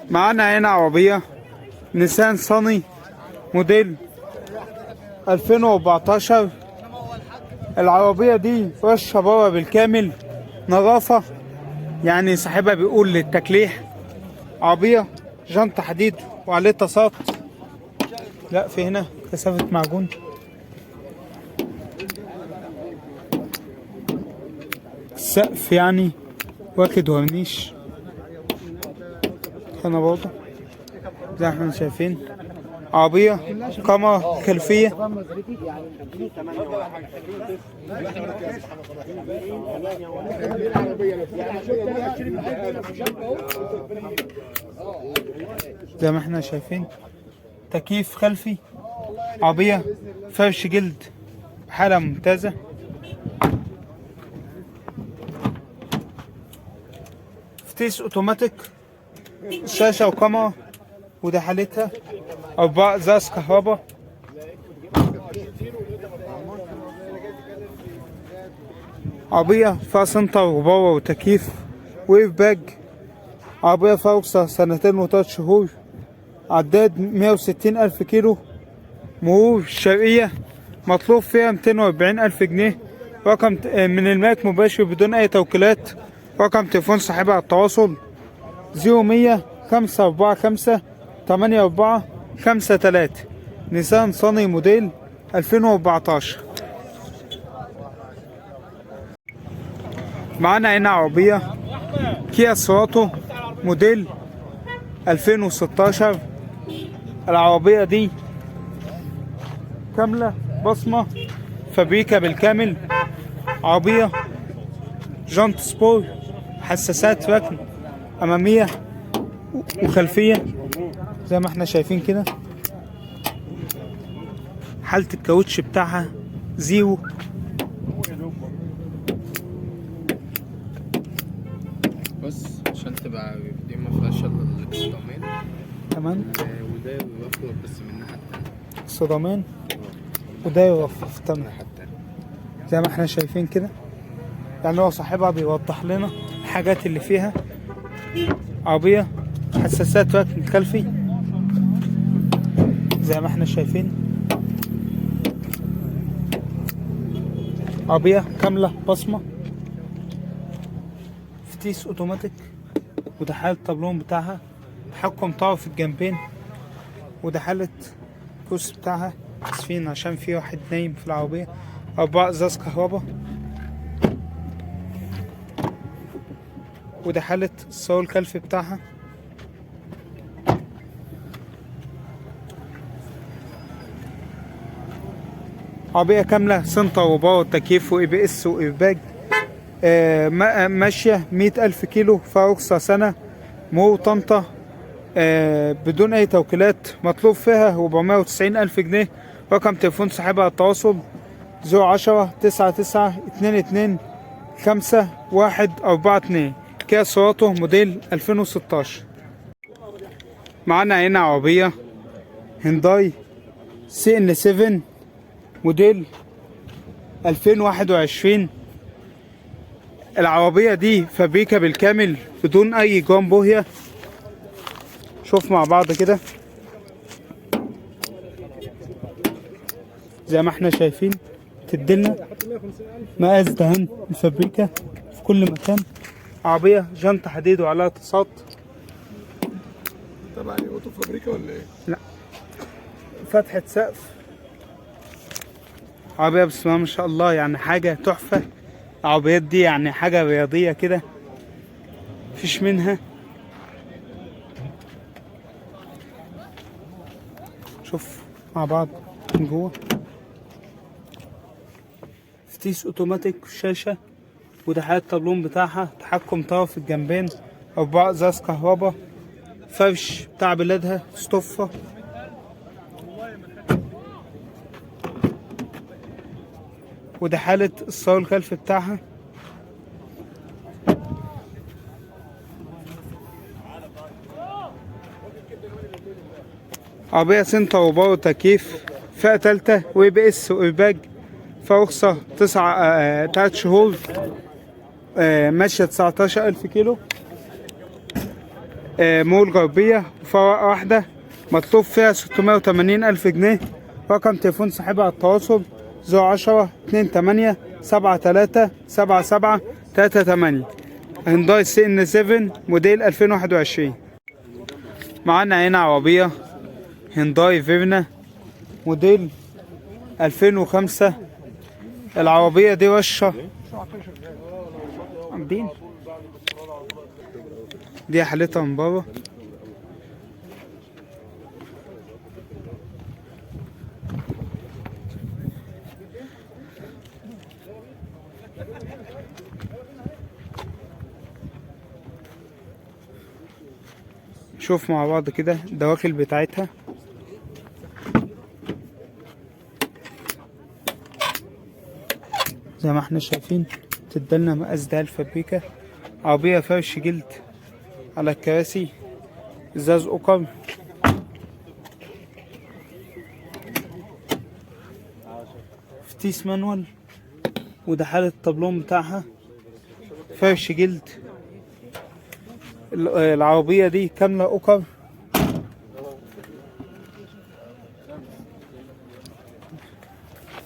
معانا هنا عربية نيسان صني موديل 2014. العربية دي رشة بره بالكامل، نظافة يعني صاحبها بيقول للتكليح. عربية جنط حديد وعليه تصاط، لا في هنا كثافة معجون. السقف يعني واخد ورنيش هنا برضه زي ما احنا شايفين. عربية كاميرا خلفية، زي ما احنا شايفين، تكييف خلفي، عربية فرش جلد بحالة ممتازة. فتيس اوتوماتيك، شاشة وكاميرا، وده حالتها. 4 ازاز كهرباء. عربية فيها center و power وتكييف ويف باج. عربية فيها رخصة 2 سنين و3 شهور، عداد 160,000 كيلو، مرور الشرقية، مطلوب فيها 240,000 جنيه. رقم من المالك مباشر بدون أي توكيلات. رقم تليفون صاحبها على التواصل 0100 545 8453. نيسان صني موديل 2014. معانا هنا عربية كيا سيراتو موديل 2016. العربية دي كاملة بصمة فابريكا بالكامل. عربية جنط سبور، حساسات ركن أمامية وخلفية زي ما احنا شايفين كده. حالة الكاوتش بتاعها زيرو. بس عشان تبقى دي ما فيهاش الا الاكسدامين. تمام. وده يوفر بس من الناحية التانية. صدمين وده يوفف. تمام. الناحية التانية. زي ما احنا شايفين كده، يعني هو صاحبها بيوضح لنا الحاجات اللي فيها. عربية حساسات ركن خلفي زي ما احنا شايفين. عربية كاملة بصمة، فتيس اوتوماتيك، وده حالة الطابلون بتاعها، تحكم طرف الجنبين، وده حالة الكرسي بتاعها. اسفين عشان في واحد نايم في العربية. 4 ازاز كهرباء، وده حالة الصالون الخلفي بتاعها. عربية كاملة center و power تكييف و ABS وايرباج. ماشية 100,000 كيلو، فيها رخصة سنة، مرور طنطا، بدون أي توكيلات. مطلوب فيها 490,000 جنيه. رقم تليفون صاحبها التواصل 010 99 22 5142. كيا سيراتو موديل 2016. معانا هنا عربية هنداي CN 7 موديل 2021. العربية دي فابريكا بالكامل بدون أي جرام بوهية. شوف مع بعض كده زي ما احنا شايفين، تدلنا مقاس دهان الفابريكا في كل مكان. عربية جنط حديد وعليها تصاط. تبع ايه، اوتو فابريكا ولا ايه؟ لا، فتحة سقف. عربية بسم الله ما شاء الله، يعني حاجة تحفة. العربيات دي يعني حاجة رياضية كده، مفيش منها. شوف مع بعض من جوه، فتيس اوتوماتيك، شاشة، وده حالة الطابلون بتاعها، تحكم طرف الجنبين، 4 ازاز كهرباء، فرش بتاع بلادها ستوفة. وده حالة الصالون الخلفي بتاعها. عربية center و power تكييف، فئة تالتة و ABS وايرباج، فرخصة 9 3 شهور، ماشية 19,000 كيلو. مول غربية، فرقة واحدة، مطلوب فيها 680 ألف جنيه. رقم تليفون صاحبها على التواصل 010 28 73 77 38. هنداي CN 7 موديل 2021. معانا هنا عربية هنداي فيرنا موديل 2005. العربية دي رشة عاملين دي حالتها من بره. شوف مع بعض كده الدواخل بتاعتها. زي ما احنا شايفين تدلنا مقاس ده الفابريكا. عربية فرش جلد على الكراسي، ازاز اوكر، فتيس manual، وده حالة الطابلون بتاعها فرش جلد. العربية دي كاملة اوكر.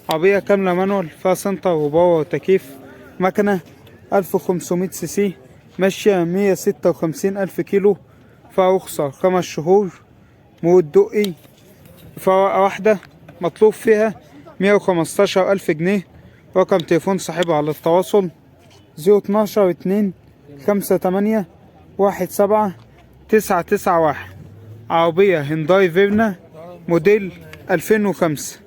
عربية كاملة manual، فيها center و power وتكييف، مكنة 1500 سي سي، ماشية 156 ألف كيلو، فيها رخصة 5 شهور، مود دقي، فرقة واحدة، مطلوب فيها 115 ألف جنيه. رقم تليفون صاحبها على التواصل 012 2 5 8 1 7 9 9 1. عربية هنداي فيرنا موديل 2005.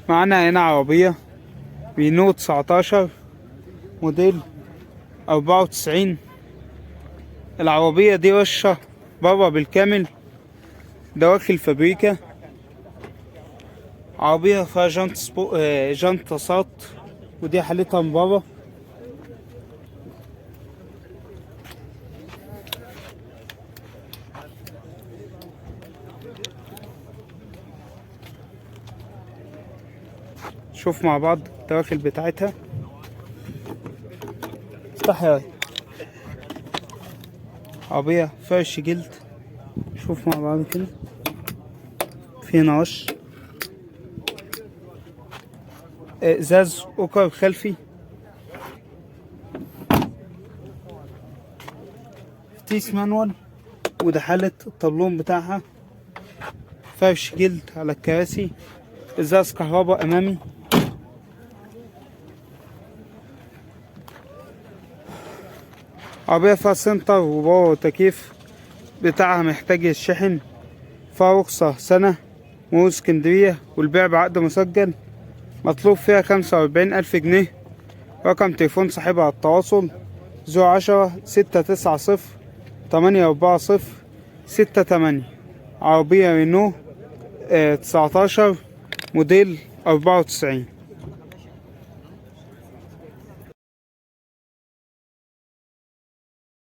معانا هنا عربية رينو 19 موديل 94. العربية دي رشة برا بالكامل، دواخل فابريكا. عربية فيها جنط جنط ساط، ودي حالتها من بره. شوف مع بعض الدواخل بتاعتها. افتح يا واد. عربية فرش جلد، شوف مع بعض كده، في نقش، ازاز اوكر خلفي، فتيس manual، وده حالة الطابلون بتاعها، فرش جلد على الكراسي، ازاز كهرباء امامي. عربية فيها center و power وتكييف بتاعها محتاج يتشحن، فيها رخصة سنة، مول اسكندرية، والبيع بعقد مسجل. مطلوب فيها 45 ألف جنيه. رقم تليفون صاحبها على التواصل 010 690 840 68. عربية رينو 19 موديل 94.